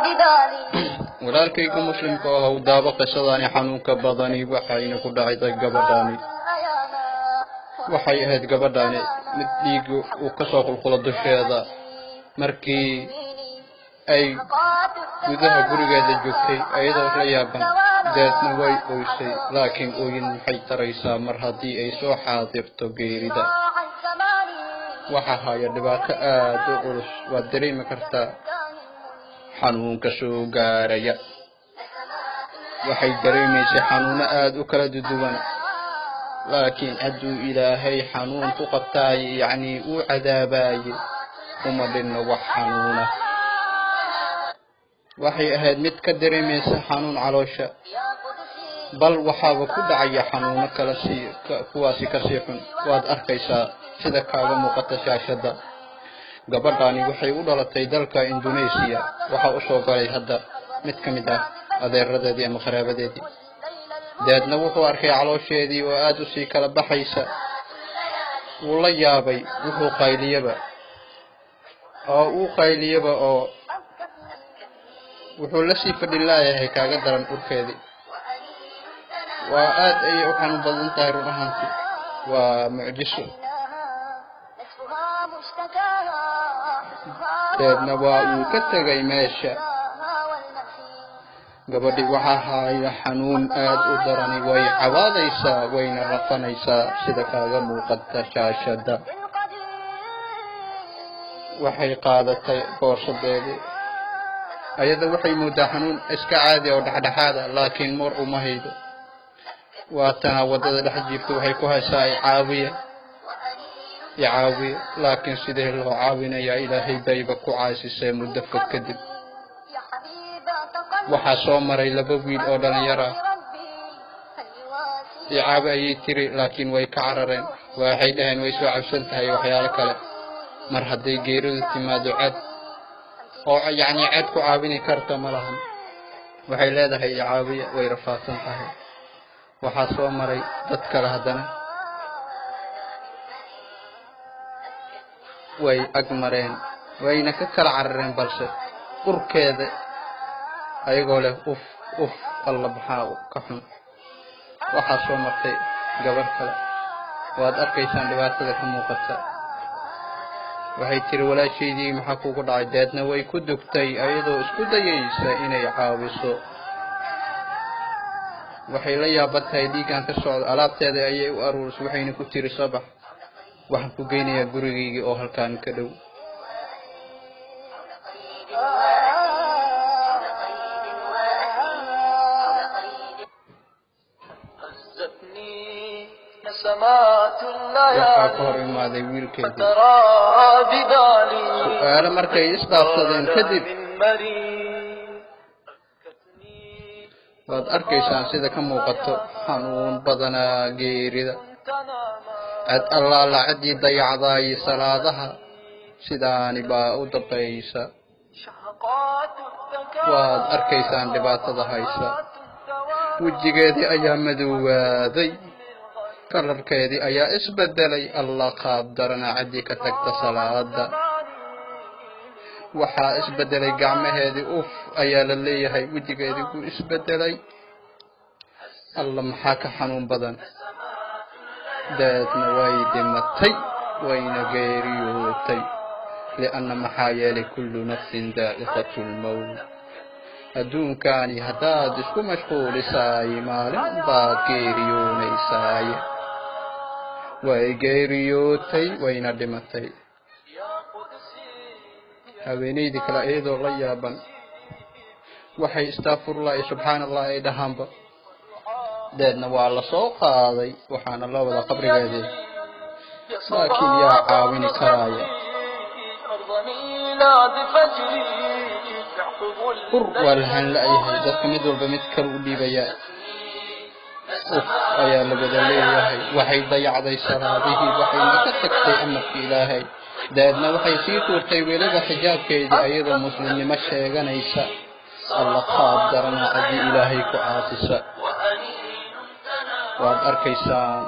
ببالي. Walaalkayga Muslimka ah, u daabo qisadani xanuunka badani. Waxayna ku dhacday gabadhani, waxay ahayd gabadhani mid dhiigu uu kasoo qulqulo dusheeda markii ay gudaha gurigeeda joogtay, iyadoo la yaaban. Deedna way oysay, laakiin ooyin maxay taraysaa mar haddii ay soo xaadirto geerida? Waxaa haya dhibaato aada u culus. Waad dareemi kartaa xanuunka soo gaaraya. Waxay dareemaysay xanuuno aada u kala duduwan, laakiin hadduu Ilaahay xanuun ku qabtaaye, yacnii uu cadaabaye, uma dhinno wax xanuuna. Waxay ahayd mid ka dareemaysa xanuun caloosha, bal waxaaba ku dhacaya xanuuno kala sii kuwaasi kasii xun. Waad arkaysaa sida kaaga muuqata shaashadda. Gabadhani waxay u dhalatay dalka Indonesia. Waxaa usoo galay hadda mid ka mid ah adeeradeedii ama qaraabadeedii. Deedna wuxuu arkay caloosheedii oo aada usii kala baxaysa. Wuu la yaabay. Wuxuu qayliyaba oo uu qayliyaba oo wuxuu lasii fadhin laayahay kaaga daran urkeedii. Waa aad ayay u xanuun badan tahay run ahaantii. Waa mucjiso. Deedna waa uu ka tegay meesha. Gabadhi waxaa haya xanuun aad u darani. Way cabaadaysaa, wayna rafanaysaa sida kaaga muuqata shaashadda. Waxay qaadatay boorsadeedii. Ayada waxay moodaa xanuun iska caadi oo dhexdhexaada, laakiin mar uma haydo. Waa tana waddada dhex jiifta. Waxay ku haysaa "Icaawiya, icaawiya." Laakiin sidee loo caawinayaa? Ilaahay bayba ku caasisay. Muddo fog kadib waxaa soo maray laba wiil oo dhalinyaro ah. "Icaawi," ayay tiri, laakiin way ka carareen. Waxay dhaheen way soo cabsan tahay, waxyaalo kale. Mar hadday geeridu timaado, cad oo yacni cad ku caawini karta ma lahan. Waxay leedahay "Icaawiya." Way rafaadsan tahay. Waxaa soo maray dad kale haddana, way ag mareen, wayna ka kala carareen, balse urkeeda ayagoo leh "Uf, uf, Alla, maxaa ka xun!" Waxaa soo martay gabarh kale. Waad arkaysaan dhibaatada ka muuqata. Waxay tiri, "Walaashaydii, maxaa kugu dhacay?" Deedna way ku dugtay, ayadoo isku dayaysa inay caawiso. Waxay la yaaban tahay dhiiggan ka socda. Alaabteeda ayay u aruurisay, waxayna ku tiri, "Sabax, waxaan ku geynayaa gurigaygii oo halkaan ka dhow." هزتني نسمات Waxaa ka hor الليالي imaaday wiilkeedii. فترى ببالي Su-aalo markay isdhaafsadeen kadib, من مريم أبكتني waad arkaysaan sida ka muuqato xanuun badanaa geerida. تناما. Cid allaala ciddii dayacdaay salaadaha, sidaani baa u dambaysa. شهقات Waad arkaysaan dhibaatada haysa. Wejigeedii ayaa madoowaaday, kalarkeedii ayaa isbedelay. Allah, qaab darana ciddii ka tagta salaada. Waxaa isbedelay gacmaheedii. "Uf," ayaa la leeyahay. Wejigeedii wuu isbedelay. Alla, maxaa ka xanuun badan! Deedna way dhimatay, wayna geeriyootay, lianna maxaa yeelay kullu nafsin daa'iqatu lmowt. Adduunkaani haddaad isku mashquulisaay, maalin baad geeriyoonaysaaye. Way geeriyootay, wayna dhimatay. Haweenaydii kale iyadoo la yaaban waxay "Astaafurullah" iyo "Subxaana Allah" ay dhahaanba. Deedna waa la soo qaaday, waxaana la wada qabrigeedii, laakiin yaa caawini karaaya? أرض ميلاد فجري يعقب. Ur waa lahaan la-yahay. Dadka mid walba mid kale u dhiibayaa. "Uf," ayaa la wada leeyahay. Waxay dayacday salaadihii, waxayna ka tagtay amarkii Ilaahay. Deedna waxay sii tuurtay weliba xijaabkeedii, ayadoo muslimnimo sheeganaysa. Alla, qaab darana haddii Ilaahay ku caasisa. Waad arkaysaan,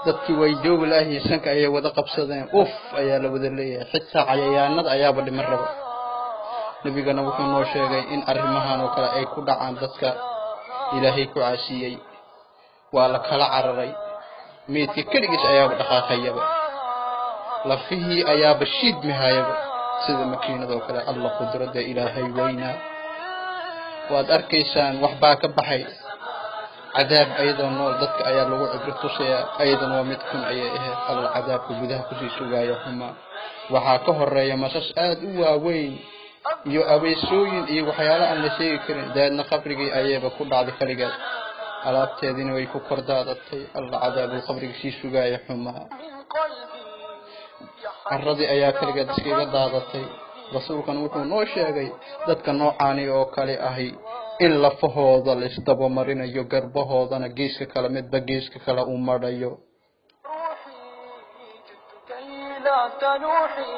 dadkii way joogi laahiin, sanka ayay wada qabsadeen. "Uf," ayaa la wada leeyahay. Xitaa cayayaanada ayaaba dhiman raba. Nebigana wuxuu noo sheegay in arrimahan oo kale ay ku dhacaan dadka Ilaahay ku caasiyey. Waa la kala cararay, meydka keligiis ayaaba dhaqaaqayaba, lafihii ayaaba shiidmahayaba sida makiinadoo kale. Alla qudradda Ilaahay weynaa! Waad arkaysaan, waxbaa ka baxay cadaab ayadoo nool. Dadka ayaa lagu cibro tusayaa, ayadana waa mid xun ayay ahayd. Alla cadaabka gudaha kusii sugaayo xumaa. Waxaa ka horeeya masas aada u waaweyn iyo abeesooyin iyo waxyaalo aan la sheegi karin. Dabeedna qabrigii ayayba ku dhacday kaligeed, alaabteediina way ku kor daadatay. Alla cadaabul qabriga sii sugaaya xumaa. Carradii ayaa kaligeed iskaga daadatay. Rasuulkan wuxuu noo sheegay dadka noocaani oo kale ahi in lafahooda la isdabamarinayo, garbahoodana geeska kale midba geeska kale u madhayo. روحي جئت كي لا تنوحي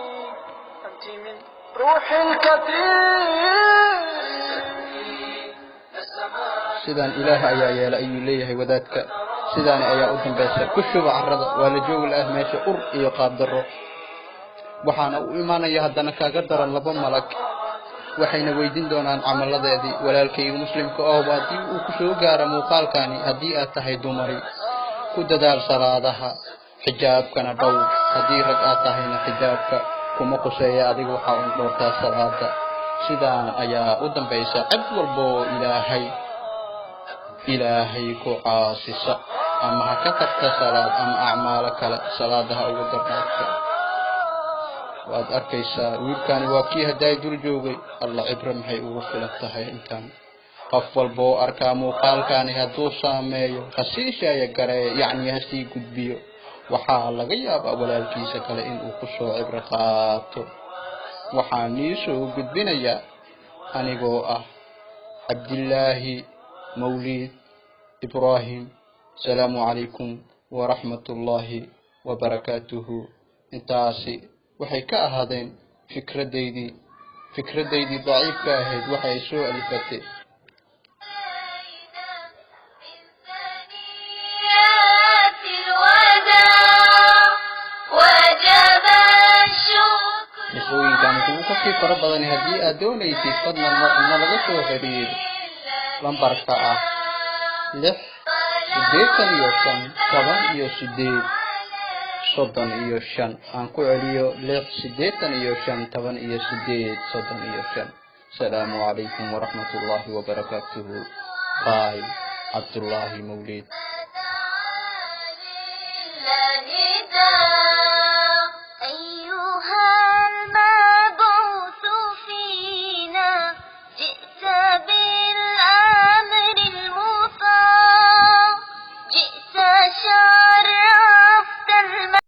أنت من روح الكثير. Sidaan Ilaah ayaa yeela, ayuu leeyahay wadaadka. Sidaani ayaa u dambaysa. Ku shuba carrada, waa la joogi la-ah meesha, ur iyo qaabdarro. Waxaana u imaanaya haddana kaaga daran laba malag, waxayna weydiin doonaan camaladeedii. Walaalkayga muslimka oo haddii uu ku soo gaaro muuqaalkani, haddii aad tahay dumari, ku dadaal salaadaha, xijaabkana dhow. Haddii rag aad tahayna, xijaabka kuma quseeya adiga, waxaa un dhoortaa salaada. Sidaan ayaa u dambaysa cid walboo Ilaahay ku caasisa, ama ha ka tagta salaad ama acmaalo kale, salaadaha ugu darnaadka. Waad arkaysaa, wiilkani waa kii haddaay dul joogay. Alla, cibro maxay ugu filan tahay intaan. Qof walba oo arkaa muuqaalkani hadduu saameeyo, ha sii share gareeyo, yacni ha sii gudbiyo. Waxaa laga yaabaa walaalkiisa kale inuu ku soo cibro qaato. Waxaan nii soo gudbinayaa anigoo ah Cabdillaahi Mawliid Ibraahim. Asalaamu calaykum waraxmat ullaahi wabarakaatuhu. Intaasi waxay ka ahaadeen fikradaydii daciifka ahayd waxay soo alifatay. ثنيات الوداع وجب الشكر. Qisooyinkan kuwo kasii fara badan haddii aad doonaysid, fadlan nalaga soo xiriir lambarka ah 685 18 35. Aan ku celiyo: 685 18 35. Asalaamu calaykum waraxmat ullaahi wabarakaatuhu. Bay, Cabdullaahi Mawlid. لله داع. أيها المبعوث فينا، جئت بالأمر المطاع، جئت شرفت.